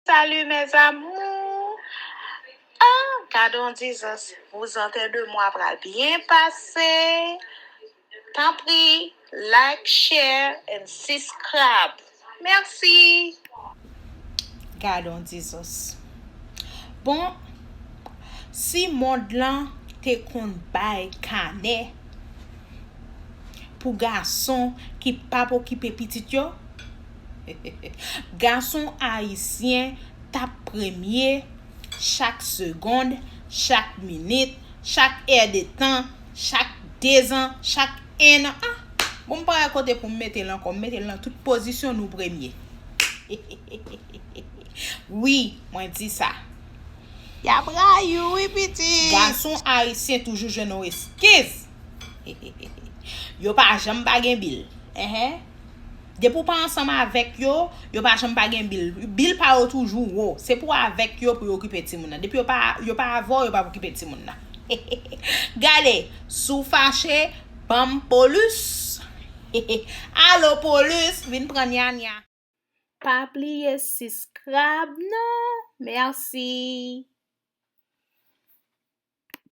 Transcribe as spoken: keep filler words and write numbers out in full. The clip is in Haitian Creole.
Salut mes amours. Ah, gade yon dizans. Vous entendez de moi pral byen pase. Tanpri, like, share and subscribe. Merci. Gade yon dizans. Bon, si mond lan te konn bay kanè pou gason ki p ap okipe pitit yo, gason ayisyen t ap premye chak segonn, chak minit, chak èdtan, chak dezan, chak ennan. Ah, bon, m pa wè kote pou m mete l ankò. M mete l nan tout pozisyon, nou premye. Wi, mwen di sa. Y ap rayi w, wi, pitit. Gason ayisyen toujou jwenn yon eskiz. Yo pa janm pa gen bil. Enhen. Depi w pa ansanm avèk yo, yo pa janm pa gen bil. Bil pa yo toujou wo. Se pou w avèk yo pou yo okipe timoun nan. Depi yo pa, yo pa avè w, yo p ap okipe timoun nan. Gade, si w fache, ban m polis. Alo, polis, vin pran nyanya. Pa bliye subscribe non. Mèsi.